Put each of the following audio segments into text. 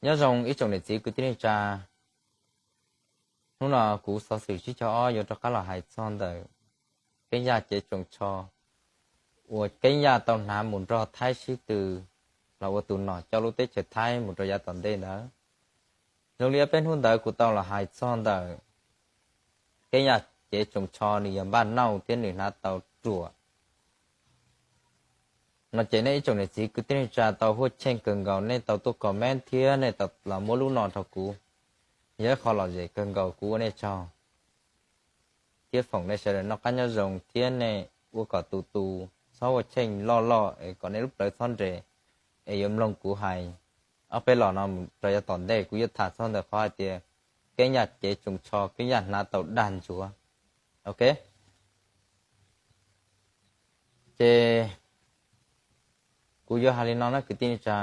Nyob zoo ib tsoom niam txiv kwv tij neej tsa, hnub no kuv xov xwm tsib caug ob yuav rov qab los hais txog ntawm Keeb Yaj cev tsoos tsho uas Keeb Yaj tau hnav mus nrog Thaib sib tw los ua tus nom coj lub teb chaws Thaib mus rau yav tom ntej ntawd. Zoo li peb hnub ntawd kuv tau los hais txog ntawm Keeb Yaj cev tsoos tsho nws yog npaj nauj thiab nws hnav tau ruam no ces nej ib tsoom niam txiv kwv tij neej tsa tau huaj cheej kawg nkaus, nej tau tuaj comment thiab nej tau los muab lub no rau kuv, yog ib qho lom zem kawg nkaus, kuv ua nej tsaug thiab foom nej sawv daws noj qab nyob zoo thiab nej ua kom tus tus txhob huaj cheej loj loj es kom nej lub plawv txhob nres es yuav mloog kuv hais ob peb los no mus rau yav tom ntej. Kuv yuav tham txog ntawm qhov hais tias Keeb Yaj cev tsoos tsho, Keeb Yaj hnav tau dag ntsuav. Ok, ces kuv yuav hais li no na kwv tij neej tsa,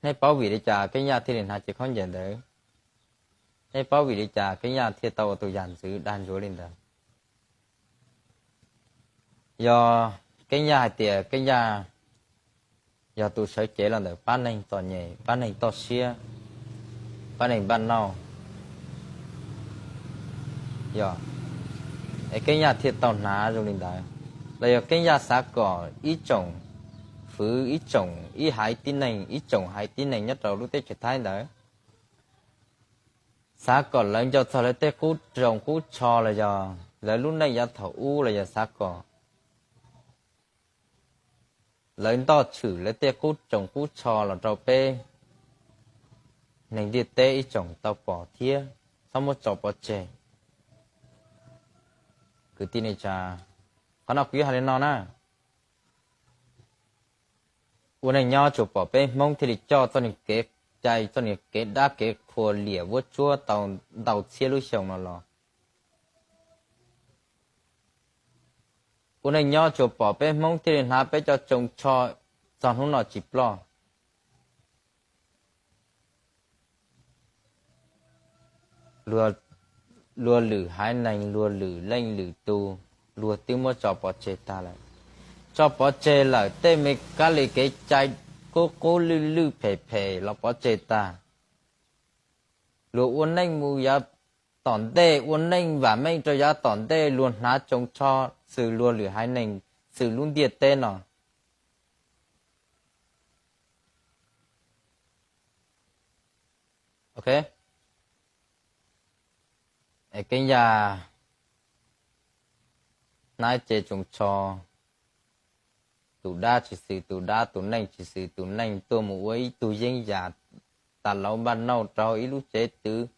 nej paub vim li cas Keeb Yaj thiaj li hnav cev khaub ncaws ntawd? Nej paub vim li cas Keeb Yaj thiaj tau ua tus yam ntxwv dag ntsuav li ntawd? Yog Keeb Yaj hais tias Keeb Yaj yog tus sawv cev los ntawm pab neeg txom nyem, pab neeg toj siab, pab neeg npaj nauj, yog, es Keeb Yaj thiaj tau hnav zoo li ntawd? Los yog Keeb Yaj xav kom ib tsoom fwv, ib tsoom, ib haiv tib neeg, ib tsoom haiv tib neeg nyob rau lub teb chaws Thaib ntawd, xav kom lawv nco txog lawv tej qub tsoos qub tsho los yog lawv lub neej yav thaum ub los yog xav kom lawv ntoj tshwm lawv tej qub tsoos qub tsho los rau peb neeg ntiaj teb ib tsoom tau pom thiab txhob muab tso pov tseg. Kwv tij neej tsa, qhov no kuv yuav hais li no na, ua neej nyob tsuas pom peb Hmoob thiaj li coj txoj niag kev cai, txoj niag kev dab kev qhua liam vuab tsuab tau ntau txhiab lub xyoo no los. Ua neej nyob tsuas pom peb Hmoob thiaj li hnav peb cov tsoos tsho txog hnub no tsis ploj. Luag lwm haiv neeg, luag lwm leej lwm tus, luag twb muab tso pov tseg tag lawm. Tso pov tseg lawm, tej me kab li kev cai qub qub lwj lwj phem phem los pov tseg tag. Luag ua neej mus yav tom ntej, ua neej vam meej rau yav tom ntej, luag hnav tsoos tsho xws luag lwm haiv neeg, xws lub ntiaj teb no. Ok, es Keeb Yaj hnav cev tsoos tsho, tus dab tsis xws tus dab, tus neej tsis xws tus neej, tuaj mus ua ib tug yeeb yam tas lauv npaj nauj rau ib lub cev twv,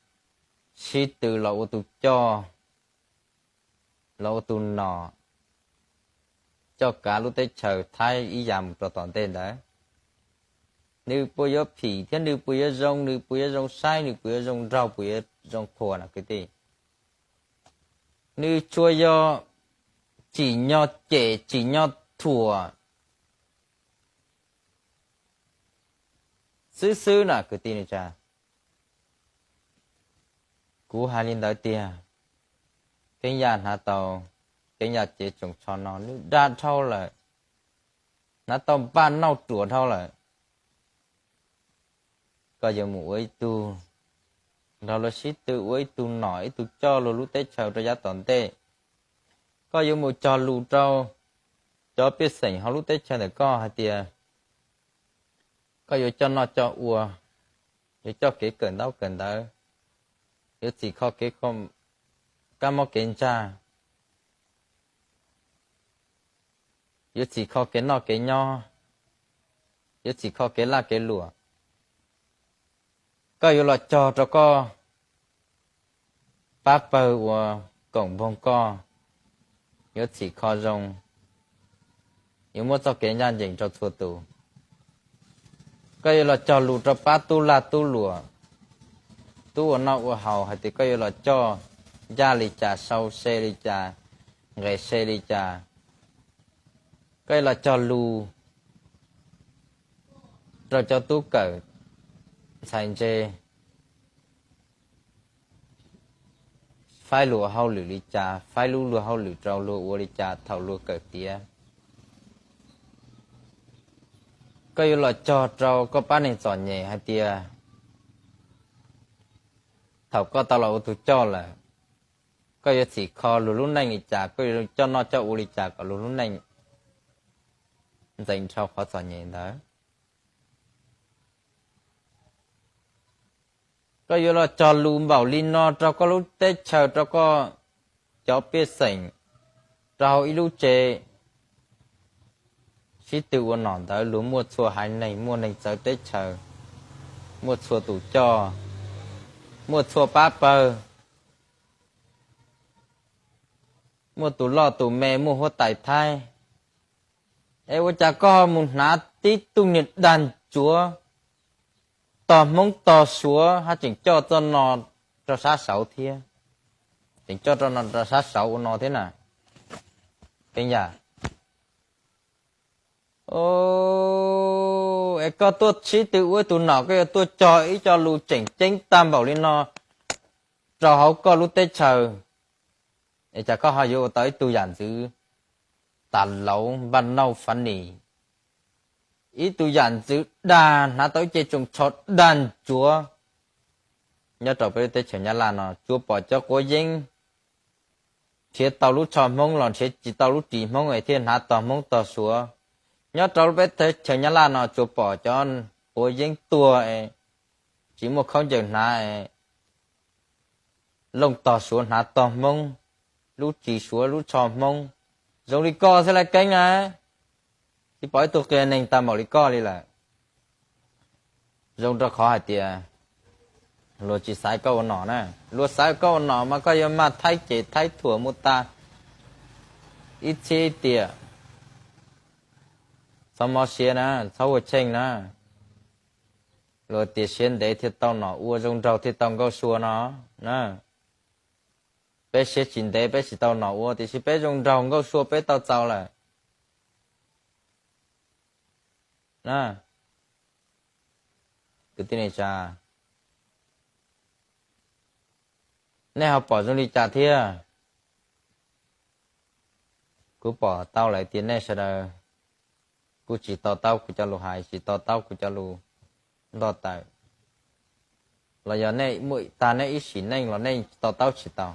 sib tw los ua tus coj, los ua tus nom, coj kav lub teb chaws Thaib ib yam mus rau tom ntej ntawd. Nws puas yuav phim thiab nws puas yuav zoo, nws puas yuav zoo saib, nws puas yuav zoo nraug, puas yuav zoo qhuas na kwv tij? Nws tsuas yog tsim nyog cem tsim nyog thuam xwb xwb na kwv tij neej tsa. Kuv hais li ntawd tiag, Keeb Yaj hnav tau, Keeb Yaj cev tsoos tsho no nws dag dhau lawm, hnav tau npaj nauj ruam dhau lawm. Koj yuav mus ua ib tug, nrog luag sib tw ua ib tug nom ib tug coj luag lub teb chaws rau yav tom ntej. Koj yuav mus cog lus rau cov pej xeem hauv lub teb chaws ntawm koj hais tias koj yuav coj noj coj ua, yuav coj kev kawm ntaub kawm ntawv, yuav txhim kho kev kab mob kev ntsaj, yuav txhim kho kev noj kev nyob, yuav txhim kho kev laj kev luam. Koj yuav los cog rau koj pab pawg uas koom npoog koj, yuav txhim kho zoo, yuav muab txoj kev ncaj ncees rau txhua tus. Koj yuav los cog lus rau pab tub lag tub luam, tub ua noj ua haus hais tias koj yuav los coj ncaj li cas, sau se li cas, nqes se li cas. Koj yuav los cog lus rau cov tub kawm ntxhais ntse, faib luag hauj lwm li cas, faib lub luag hauj lwm rau luag ua li cas thaum luag kawm tiav. Koj yuav los cog rau koj pab neeg txom nyem hais tias thaum koj tau los ua tus coj lawm, koj yuav txhim kho luag lub neej li cas, koj yuav coj noj coj ua li cas kom luag lub neej ntxeev dhau qhov txom nyem ntawd. Koj yuav los cog lus npaum li no rau koj lub teb chaws, rau koj cov pej xeem, rau hauv ib lub tsev sib tw ua nom ntawd luag muaj txhua haiv neeg, muaj neeg txawv teb chaws, muaj txhua tus coj, muaj txhua pab pawg, muaj tus loj tus me, muaj huab tais Thaib. Es ua cas koj ho mus hnav tib tug niag dag ntsuav tog Hmoob tog Suav haj tseem coj txoj no rau sab saud thiab, tseem coj rau no rau sab saud ua no thiab na? Keeb yam, es koj tuaj sib tw ua ib tug nom, koj yuav tuaj cog ib co lus tseem ceeb tag npaum li no rau hauv koj lub teb chaws, es cas koj ho yuav ua tau ib tug yam ntxwv tas lauv npaj nauj fav nis, ib tug yam ntxwv dag hnav tau ib ce tsoos tsho dag ntsuav nyob rau peb lub teb chaws Nyab Laj no? Tsuas pom cov quav yeeb nrhiav tau lub tsho Hmoob los nrhiav tsis tau lub ris Hmoob es thiaj hnav tog Hmoob tog Suav. Nyob rau lub peb teb chaws Nyab Laj no tsuas pom cov quav yeeb tuag es tsis muaj khaub ncaws hnav es looj tog Suav hnav tog Hmoob, lub ris Suav lub tsho Hmoob. Zoo li koj xwb lawm Keeb na, tsis pom ib tug qias neeg tag npaum li koj li lawm. Zoo rau qhov hais tias luag tsis xaiv koj ua nom na. Luag xaiv koj ua nom mas koj yuav mag Thaib ces Thaib thuam mus tag ib txhiab ib tiam. Txhob mob siab na, txhob ua cheej na. Luag tias siab ntev thiaj tau nom ua, zoo nraug thiaj tau nkauj sua no na. Peb siab tsis ntev peb tsis tau nom ua, tiam sis peb zoo nraug nkauj sua peb tau txaus lawm. Kwv tij neej tsa, nej ho pom zoo li cas thiab? Kuv pom tau lawm tias nej sawv daws kuj tsis to taub kuv cov lus hais, tsis to taub kuv cov lus nto tawm, los yog nej muaj tag nej ib sim neej los nej to taub tsis tau,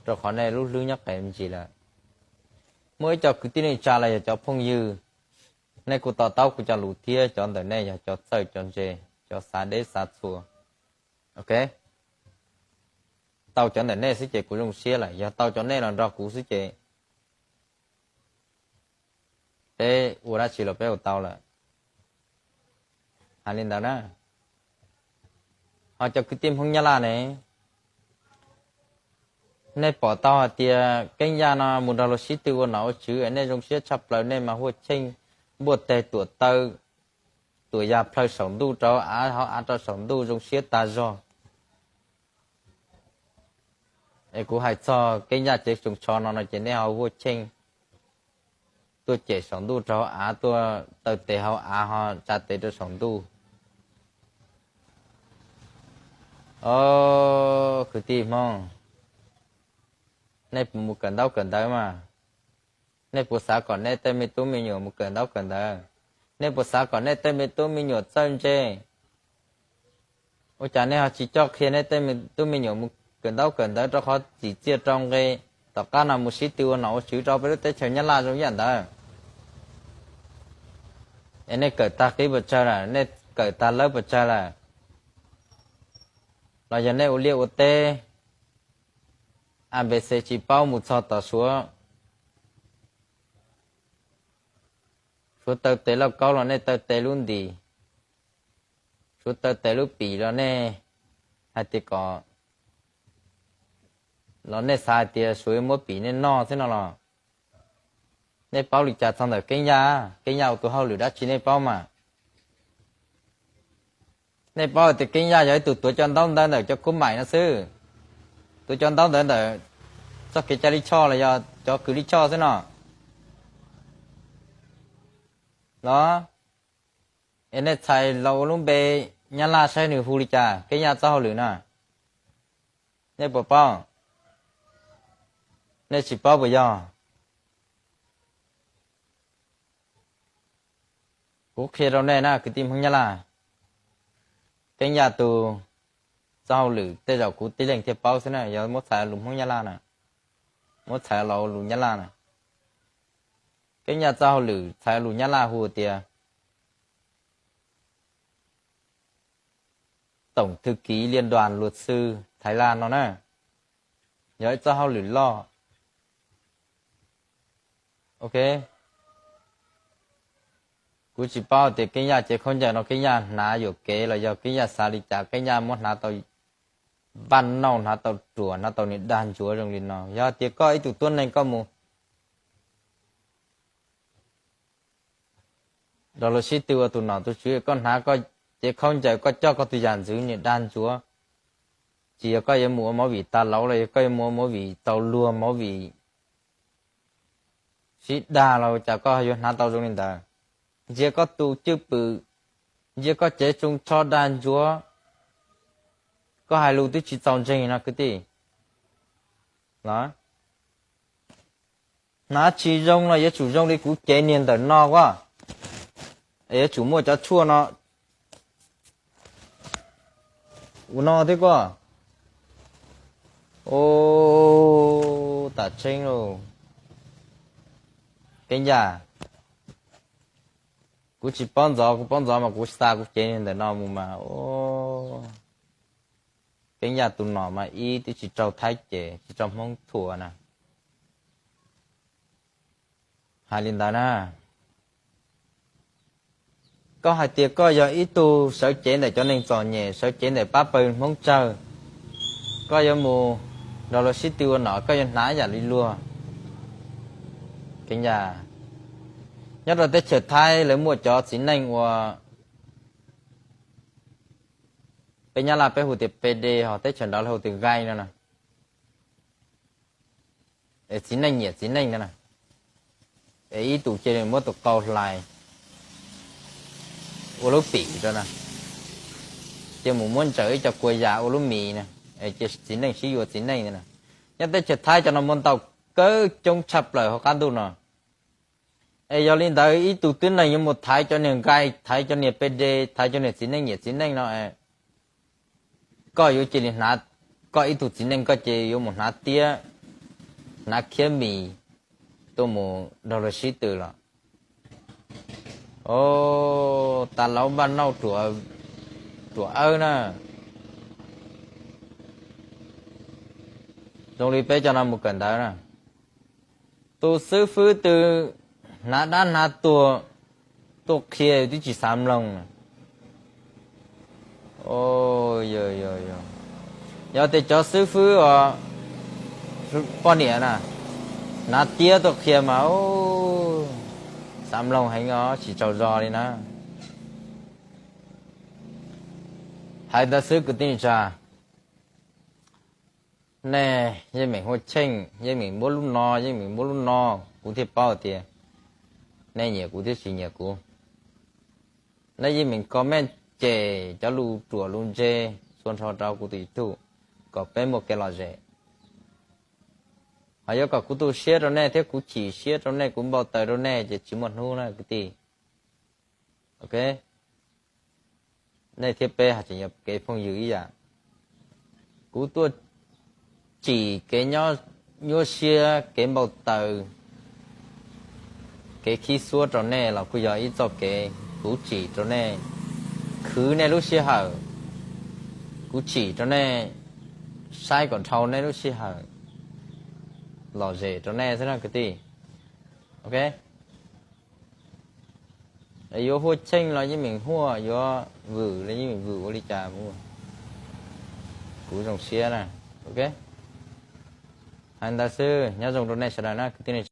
rau qhov nej lub hlwb nyob qis me ntsis lawm. Muaj ib co kwv tij neej tsa los yog cov phooj ywg, nej kuj to taub kuv cov lus thiab, cov ntawm nej yog cov txawj cov ntse, cov xav deb xav txhua. Ok, tau cov ntawm nej xwb ces kuv zoo siab lawm, yog tau cov nej los nrog kuv xwb ces peb ua dab tsi los peb ua tau lawm. Hais li ntawd na. Ho cov kwv tij Hmoob Nyab Laj ne, nej pom tau hais tias Keeb Yaj no mus nrog luag sib tw ua nom ua tswv es nej zoo siab tshaj plaws, nej mas huaj cheej npuaj teg tuam taw, tuam yas plhaw saum ntuj rau hauv av, hauv av rau saum ntuj, zoo siab tag zog. Es kuv hais txog Keeb Yaj cev tsoos tsho no no ces nej ho huaj cheej tuaj cem saum ntuj rau hauv av, tuaj taw tes hauv av ho tsa tes rau saum ntuj. Os, kwv tij Hmoob, nej puas mus kawm ntaub kawm ntawv mas? Nej puas xav kom nej tej me tub me nyuam mus kawm ntaub kawm ntawv? Nej puas xav kom nej tej me tub me nyuam txawj ntse? Ua cas nej ho tsis coj qhia nej tej me tub me nyuam mus kawm ntaub kawm ntawv, rau qhov txim txiaj rau nqe tom qab no mus sib tw ua nom ua tswv rau peb lub teb chaws Nyab Laj zoo ib yam ntawd? Es nej kawm tag qib puas tsawg lawm? Nej kawm tag lawb puas tsawg lawm? Los yog nej ua liaj ua teb, A B C tsis paub mus txog tom Suav? Suav taw tes lauj kaub los nej taw tes lub ntim, Suav taw tes lub pim los nej hais tias kom, los nej xav hais tias Suav yuav muab pim nej noj xwb no los? Nej paub li cas txog ntawm Keeb Yaj? Keeb Yaj ua tus hauj lwm dab tsi nej paub mas? Nej paub hais tias Keeb Yaj yog ib tug tuav cov ntaub ntawv ntawm cov khub maim no xwb, tuav cov ntaub ntawv ntawm txoj kev cai lij choj los yog cov kws lij choj xwb no los? Es nej txhais los ua lub npe Nyab Laj saib nws hu li cas, Keeb Yaj txoj hauj lwm na? Nej puas paub? Nej tsis paub puas yog? Kuv qhia rau nej na kwv tij Hmoob Nyab Laj, Keeb Yaj tus txoj hauj lwm tej zaum kuv tib leeg thiaj paub xwb na, yog muab txhais lus Hmoob Nyab Laj na, muab txhais los lus Nyab Laj na. Keeb Yaj txoj hauj lwm txhais lus Nyab Laj hu tias tổng thư ký liên đoàn luật sư Thái Lan no na, yog ib txoj hauj lwm loj. Ok, kuv tsis paub tias Keeb Yaj cev khaub ncaws no Keeb Yaj hnav yuam kev los yog Keeb Yaj xav li cas Keeb Yaj muab hnav tau npaj nauj, hnav tau ruam, hnav tau niag dag ntsuav zoo li no. Yog tias koj ib tug tuab neeg koj mus rau lawv sib tw ua tus nom tus tswv, koj hnav koj cev khaub ncaws koj coj koj tus yam ntxwv niag dag ntsuav, tsis yog koj yuav mus ua movie tas lauv los yog koj yuav mus ua movie tau luag movie sib dag los cas koj yuav hnav tau zoo li ntawd. Ntsia koj tus cwj pwm, ntsia koj cev tsoo tsho dag ntsuav, koj hais lus twb tsis txaus ntseeg no kwv tij. Los hnav tsis zoo los yuav tsum zoo li kuv cev niag ntawm no as, es yuav tsum muaj cov tshuaj no ua no thiab as. Ua tam tseeb lauj. Keeb Yaj, kuv tsis paub ntxov, kuv paub ntxov mas kuv xa kuv cev niag ntawm no mus mas. Keeb Yaj tus nom mas ib twb tsis raug Thaib cem tsis raug Hmoob thuam na. Hais li ntawd na, koj hais tias koj yog ib tug sawv cev ntawm cov neeg txom nyem, sawv cev ntawm pab pawg Hmoob tsawg, koj yuav mus nrog luag sib tw ua nom koj yuav hnav yam li luag. Keeb Yaj, nyob rau teb chaws Thaib lawv muaj cov txiv neej ua, peb Nyab Laj peb hu tias PD, ho teb chaws nrad lawv hu tias gai no na. Es txiv neej nyiam txiv neej ntag na. Es ib tug cia li muab tus qau hlais ua lub pim rau na, cia mus muab ntsaws ib co kua yas ua lub mis na, es cia txiv neej sib yuav txiv neej ntag na. Nyob teb chaws Thaib cov no muaj ntau kawg coob tshaj plaws hauv qab ntuj no. Es yog li ntawd ib tug tib neeg yuav mus thaiv cov niag nkai, thaiv cov niag PD, thaiv cov niag txiv neej nyiam txiv neej no, koj yuav cia li hnav, koj ib tug txiv neej koj cia li yuav mus hnav tiab, hnav khiab mis tuaj mus nrog luag sib tw los. Os, tas lauv npaj nauj ruam awb na. Zoo li peb cov no mus kawm ntawv na, tus xib fwb twg hnav dab hnav tuag tuaj qhia twb tsis xav mloog na. Yog tias cov xib fwb os, poj niam na, hnav tiab tuaj qhia mas xav mloog heev os, tsis tsaug zog li na. Hais ntawd xwb kwv tij neej tsa, nej yeej meem hu cheej, yeej meem muab lub no, yeej meem muab lub no, kuv thiaj paub tias nej nyiam kuv thiab tsis nyiam kuv. Nej yeej meem comment cem cov lus ruam lus ntse txhua nrho rau kuv tus YouTube kom peb muaj kev lom zem. Ho yuav kom kuv tu siab rau nej thiab kuv chim siab rau nej, kuv npau taws rau nej ces tsis muaj hnub na kwv tij. Ok, nej thiab peb ho tseem yog kev phooj ywg ib yam. Kuv tuaj tsim kev nyuaj siab, kev npau taws, kev khib xuab rau nej los kuj yog ib txoj kev kuv tsim rau nej, khwv nej lub sij hawm, kuv tsim rau nej, saib kom dhau nej lub sij hawm, lom zem rau nej xwb na kwv tij. Ok, yuav hu cheej los yeej meem hu, yuav vwm los yeej meem vwm, ua li cas kuv zoo siab na. Ok, hais ntawd xwb, nyob zoo rau nej sawv daws na kwv tij neej tsa.